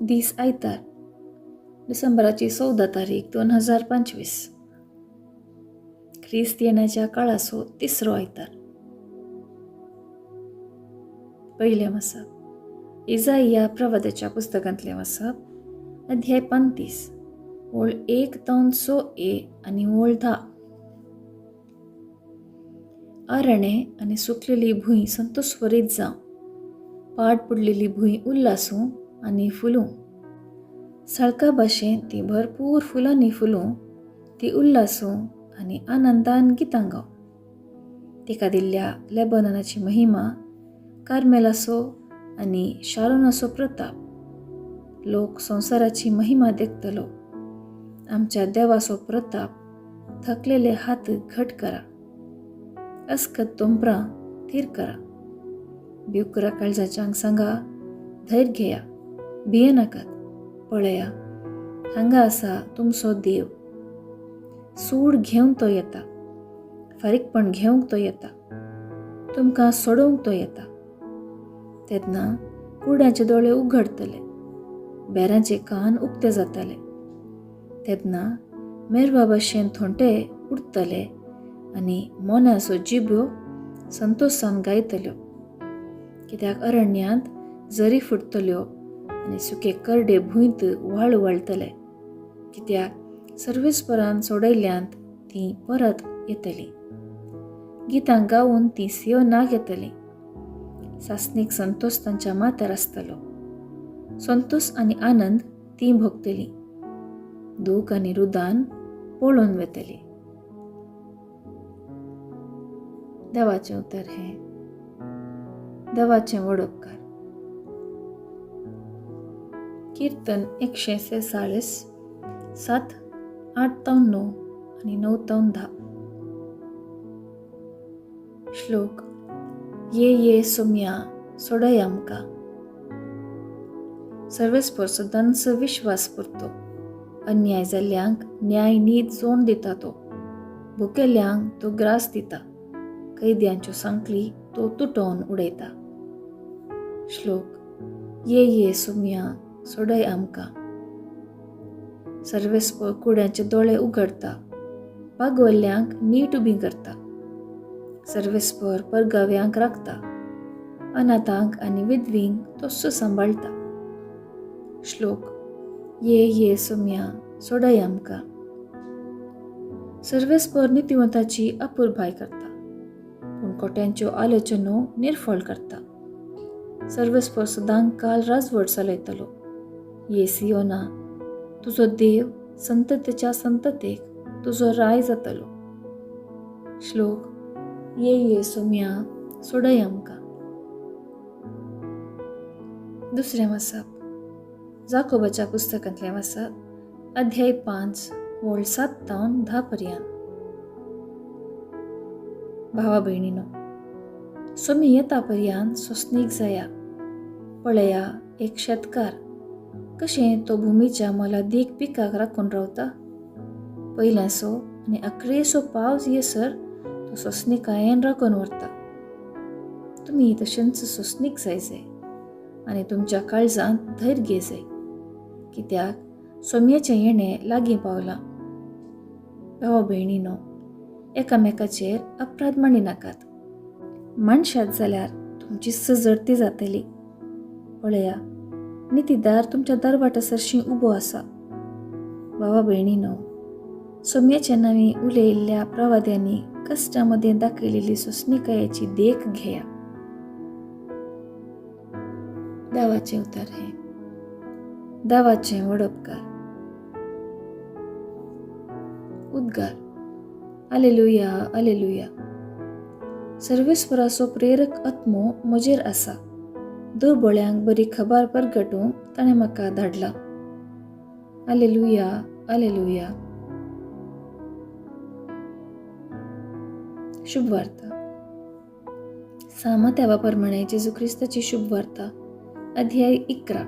दीस आयतार, डिसेंबराची 14 तारीख 2025, ख्रिस्त येण्याच्या काळाचो तिसरो आयतार. पयलें वाचप इजाइया प्रवादाच्या पुस्तकांतलें वाचप, अध्याय 35, ओळ 1 तावन 6 ए आनी ओळ 10. आरणे आनी सुकलेली भूंय संतोषवरीत जावं, पाड पडलेली भूंय उल्लासूं आनी फुलूं. सळका भाशेन ती भरपूर फुलांनी फुलूं, ती उल्लासूं आनी आनंदान गितां गावं. तिका दिल्ल्या लेबननाची महिमा, कार्मेलाचो आनी शारोनाचो प्रताप, लोक संवसाराची महिमा देखतलो. आमच्या देवाचो प्रताप, थकलेले हात घट करा, अस्कत तोंपरां थीर करा. भिवकुरा काळजाच्यांक सांगा, धैर्य घेया, भियेनाकात, पळया हांगा आसा तुमचो देव. सूड घेवंक तो येता, फारीकपण घेवंक तो येता, तुमकां सोडोवंक तो येता. तेन्ना कुड्यांचे दोळे उगडतले, बेरांचे कान उक्ते जातले. तेन्ना मेरवा भाशेन थोंटे उडतले आनी मोन्याचो जिब्यो संतोशान गायतल्यो. कित्याक अरण्यांत जरी फुटतल्यो आनी सुके करडे भूंयत व्हाळ वळटले. कित्याक सर्वेस्परान सोडयल्यांत तीं परत येतलीं, गितां गावन तीं सियोनाक येतलीं. सासणीक संतोष तांच्या माथ्यार आसतलो, संतोष आनी आनंद तीं भोगतलीं, दूख आनी रुदान पळोवन वेतली. देवाचें उतर हें देवाचें व्हड उपकार. कीर्तन 146, 7, 8 तावन 9 आनी 9 तावन 10. श्लोक ये ये सोम्या सोडय आमकां. सर्वेस्पर सदांच विश्वास पुरतो, अन्याय जाल्ल्यांक न्याय नीत जोड दिता तो, भुकेल्यांक तो ग्रास दिता, कैद्यांच्यो सांखळी तो तुटोवन उडयता. श्लोक ये ये सोम्या सोडय आमकां. सर्वेस्पर कुड्यांचे दोळे उगडता, पागवल्ल्यांक नीट उबी करता. सर्वेस्पर परगाव्यांक राखता, अनाथांक आनी विधवींक तोच सांबाळटा. श्लोक ये ये सोम्या सोडय आमकां. सर्वेस्पर नितिवंताची अपुरबाय करता, पूण कोट्यांच्यो आलोचनो निर्फळ करता. सर्वेस्पर सदां काल राजवट चलयतलो. ये सियोना, तुजो देव संततेच्या संततेक तुजो राय जातलो. श्लोक ये ये सोम्या सोडय आमकां. दुसरें वाचप जाकोबाच्या पुस्तकांतलें वाचप, अध्याय 5, ओळ 7 तावन 10 पर्यंत. भावा भयणीनो, सोमी येता पर्यंत सोसणीक जाया. पळया एक शेतकार कशें तो भुमीच्या मोलादीक पिकाक राखून रावता. पयल्याचो आनी अकरेचो पावस येसर तो सोसणिकायेन राखून व्हरता. तुमी तशेंच सोसणीक जाय जाय आनी तुमच्या काळजांत धैर्य घे जाय, कित्याक सोमयेचें येणें लागीं पावलां. भावा भयणीनो, एकामेकाचेर अपराध मांडी नाकात, मानशात जाल्यार तुमची सजडती जातली. पळया नितीदार तुमच्या दरवाटा सरशीं उबो आसा. भावा भयणीनो, सोमयेच्या नांवी उलयिल्ल्या प्रवाद्यांनी कश्टां मदें दाखयलेली सोसणिकायेची देख घेया. देवाचें उतर हें देवाचें व्हड उपकार. उद्गार आलेलुया आलेलुया. सर्वेस्पराचो प्रेरक आत्मो म्हजेर आसा, दुर्बळ्यांक बरी खबर परगटूंक ताणें म्हाका धाडला. आलेलुया आलेलुया. शुभवार्ता. सामत्यावा प्रमाणे जेजू क्रिस्ताची शुभवार्ता, अध्याय 11,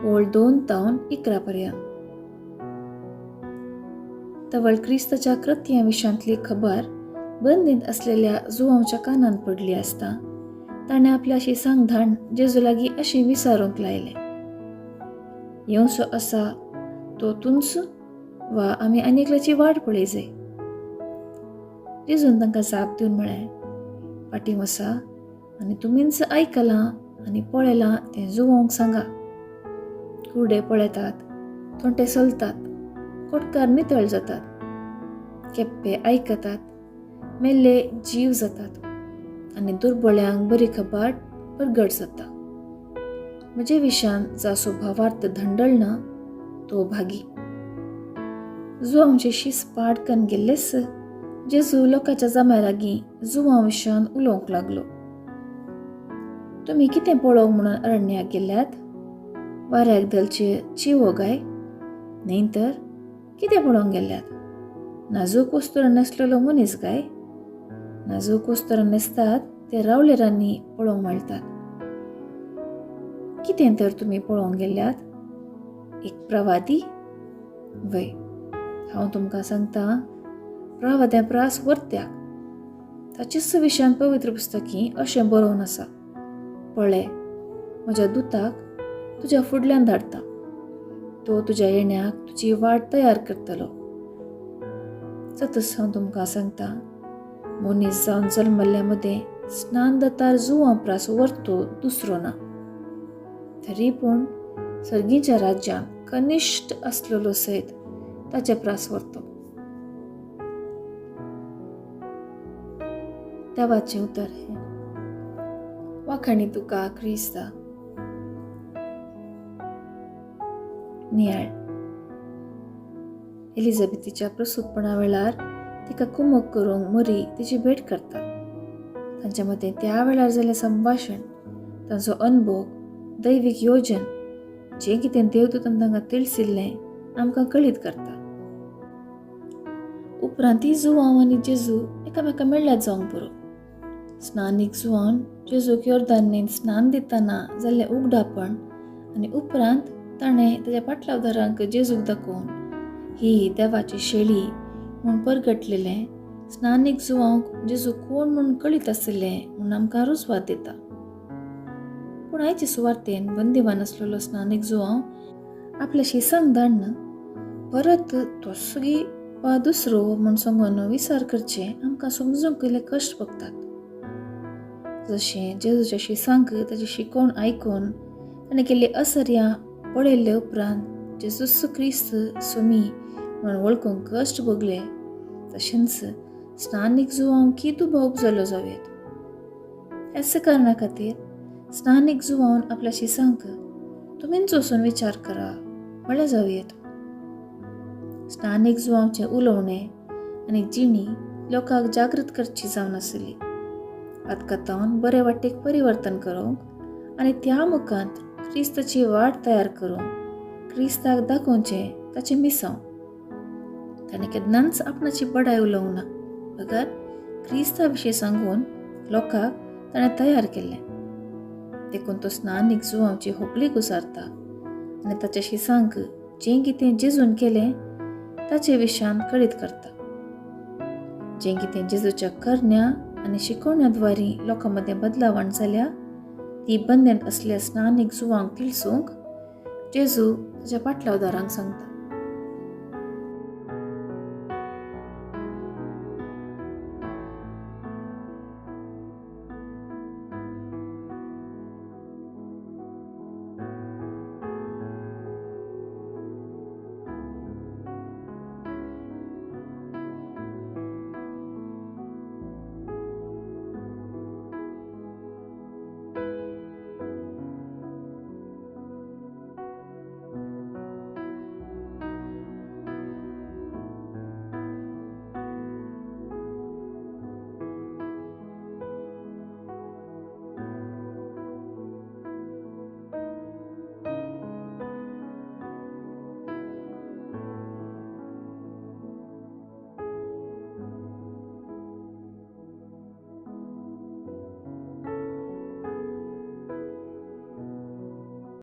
ओळ 2 तावन 11 पर्यंत. तवळ क्रिस्ताच्या कृत्या विशांतली खबर बंदीत असलेल्या जुवांच्या कानांत पडली आसता ताणें आपल्याशी सांगधाण जेजू लागीं अशें विचारूंक लायलें, येवचो आसा तो तूंच वा आमी आनी एकल्याची वाट पळय जाय? जेजून तांकां जाप दिवन म्हळें, फाटीं वसा आनी तुमीच आयकलां आनी पळयलां तें जुवोंक सांगा. कुरडे पळयतात, तोंटे चलतात, कोटकार नितळ जातात, केप्पे आयकतात, मेल्ले जीव जातात आनी दुर्बळ्यांक बरी खबर परगट जाता. म्हजे विशान जासो भावार्थ धंडळना तो भागी. जुवांवचे शीस पाड कन्न गेल्लेच जेजू लोकांच्या जम्या लागीं जुवां विशान उलोवंक लागलो. तुमी कितें पळोवंक म्हणून अरण्याक गेल्यात? वाऱ्याक धलचे चिवो गाय? न्हय तर कितें पळोवंक गेल्यात? नाजूक वस्तूर न्हेसलेलो मनीस गाय? नाजूक वस्तूर न्हेसतात ते रावळेरांनी पळोवंक मेळटात. कितें तर तुमी पळोवंक गेल्यात? एक प्रवादी? वय, हांव तुमकां सांगता, प्रवाद्या प्रास वर्त्याक. ताचेच विशयान पवित्र पुस्तकी अशें बरोवन आसा, पळय, म्हज्या दुताक तुज्या फुडल्यान धाडटा, तो तुज्या येण्याक तुजी वाट तयार करतलो. सतच हांव तुमकां सांगता, मनीस जावन जल्मल्ल्या मदें स्नान दातार जुवां प्रास वर्तो दुसरो ना. तरी पूण सर्गीच्या राज्यांत कनिश्ठ आसलेलो सयत ताचे प्रास व्हरतो. देवाचें उतर हें. वाखाणी तुका क्रिस्ता. नियाळ. एलिझाबेथीच्या प्रसूतपणा वेळार तिका कुमक करूंक मरी तिची भेट करता. तांच्या मदें त्या वेळार जाल्लें संभाशण, तांचो अनुभव, दैवीक योजन, जें कितें देवदूतान तांकां तिळसिल्लें आमकां कळीत करता. उपरांत जुवांव आनी जेजू एकामेका मेळ्ळ्यात जावंक पुरो. स्नानीक जुवान जेजूक योर्दान न्हंयेंत स्नान दितना जाल्लें उगडापण आनी उपरांत ताणें ताच्या पाटलावदारांक जेजूक दाखोवन ही देवाची शेळी म्हूण परगटलेलें स्नानीक जुवांक जेजू कोण म्हूण कळीत आशिल्लें म्हूण आमकां रुजवात दिता. पूण आयचे सुवार्तेन बंदिवान आसलेलो स्नानीक जुवांव आपल्या शिसांक धाडन परत तोसगी वा दुसरो म्हूण सांगून विचार करचें आमकां समजूंक इल्ले कश्ट भोगतात. जशें जेजूच्या शिसांक ताची शिकवण आयकून ताणें केल्ली असर्यां पळयल्ले उपरांत जेजूस क्रिस्त सोमी म्हणून वळखूंक कश्ट भोगले, तशेंच स्नानीक जुवांव की दुबाव उपजलो जावं येत. ह्याच कारणा खातीर स्नानीक जुवान आपल्या शिसांक तुमीच वचून विचार करा म्हळ्यार जावं येत. स्नानीक जुवांवचें उलोवणें आनी जिणी लोकांक जागृत करची जावन आसली. पातकातावन बरे वाटेक परिवर्तन करूंक आनी त्या मुखांत क्रिस्ताची वाट तयार करूंक क्रिस्ताक दाखोवचें ताचें मिसांव. ताणें केन्नाच आपणाची बडाय उलोवंक ना, बगर क्रिस्ता विशीं सांगून लोकांक ताणें तयार केल्लें. देखून तो स्नानीक जुवांवची होपली गुसारता आनी ताच्या शिसांक जें कितें जेजून केलें ताचे विशयान कळीत करता. जें कितें जेजूच्या करण्या आनी शिकवण्या द्वारी लोकां मदें बदलावण जाल्या ती बंदेंत असल्या स्नानीक जुवांक तिळसूंक जेजू ताच्या पाटलावदारांक सांगता.